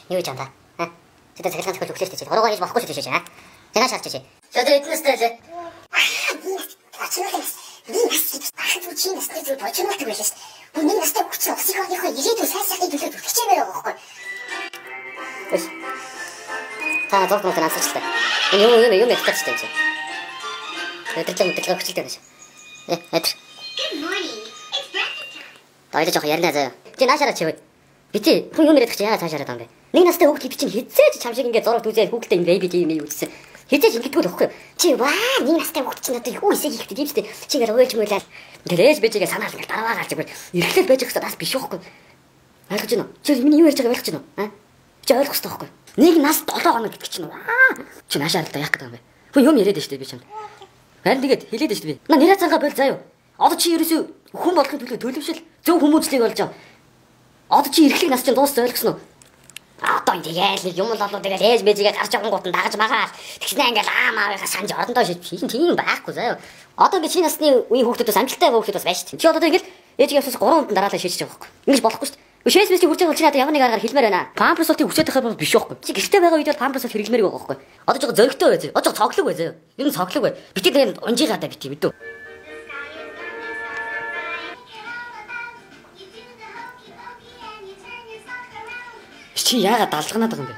Юу гэж юм та? Аа? Чи цахилгаан зохиолж өглөө шүү дээ. Хорогоо хийж болохгүй шүү дээ чи. Аа? Зэнаа шаарч чи. Чи одоо эднэстэй лээ. Нэг нас ахын зүг чи насны зүг божигмалдаг байлаа шүү. Хүн нэг настай хүүхд чинь улсынхаа ирээдүйн сайн сайхны төлөө зүтгэж байгаа байхгүй. Эс. Та зург мөн ансагчлаа. Энэ юм юм ярьдаг ч юм чи. Өдөрлөг хүчилтэй байна. Э, өдөр. Good morning. It's breakfast time. Хоёул жоох ярина заяа. Чи наашаараа чи. Бити хүн юм яриад чи яагаад цаашаараа юм бэ? Нэг настай хүүхд гэдэг чинь хизээч чам шиг ингээд зураг үзээд хүүхдээ юм бэби тийм юм үзсэн. Хизээч ингэдэггүй л байхгүй юу? Чи ваа нэг настай хүүхд чинь одоо юу эсэг хийхтэй тийм үстэй. Чи ингээд уйлж муйлаа. Ингээд ээж бэжигээ санаал ингээд дарваа гарч игвэл эргэлэл байж хэвээр бас биш байхгүй юу? Ойлгож байна уу? Чи миний юу ярьж байгааг ойлгож байна уу? Аа? Чи ойлгох хэрэгтэй байхгүй юу? Нэг нас 7 хоног гэдэг чинь ваа. Чи наашаараа л да яах гэдэг юм бэ? Хүн юм яриад штэ би чамд. Харин тэгээд хэлээд штэ би. На нэрээ цангаа бол заа юу? Одоо чи ерөөсөө хүн болохын төлөө төлөвшил зөв хүмүүжлийг болж байгаа. Одоо чи эрхлэг нас чинь дууссан ойлгосон уу? Одоо тэгээл нэг юм л болоо тэгэл ээж мэжигээ гарч явангууд нь дагаж магаал. Тэгснэ ингээл аам аавынхаа санаж орондоо шиж чинь тийм байхгүй заяа. Одоо ингээд чи насны үеийн хүүхдүүд бас амжилттай хүүхдүүд бас байна шүү дээ. Чи одоо ингээл ээжигээ явсаас 3 хүнд дараалал шийдэж байгаа байхгүй. Ингэж болохгүй шүү дээ. Шээс мэсийг хүрч байгаа бол чи надад ямар нэг аргаар хэлмээр байна. Памперс болтыг хүсээд байхаар бол биш байхгүй. Чи гэрте байгаа үед бол памперс бол хэрэглэмээр байгаа байхгүй. Одоо жоо зөрөгтэй бай зөө. Одоо цоглог бай зөө. Ер нь цоглог бай. Бити тэгээд унжигаадаа бити мэдүү. Чи яагаад далганаад байгаа юм бэ?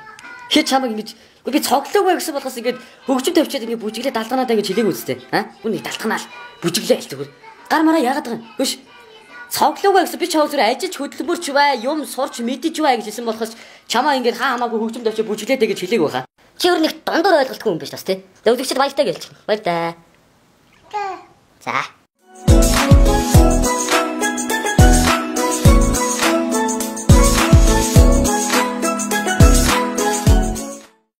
Хэд чамайг ингэж би цоглоогүй гэсэн болохоос ингэж хөгжим тавьчаад ингэ бүжиглээ далганаад гэж хэлээг үстэй. Аа? Үн нэг далганаал бүжиглээ л зүгээр. Гар мараа яагаад байгаа юм? Биш. Цоглоогүй гэсэн би чамайг зүгээр ажиллаж хөдөлмөрч бай, юм сурч мэдэж бай гэж хэлсэн болохоос чамаа ингэж хаа хамаагүй хөгжим тавьчаад бүжиглээ гэж хэлээг байхаа. Чи өөр нэг дундуур ойлголтгүй юм биш бас тий. Тэгээ үзэгчд баяртай гэлч. Баяртай. За.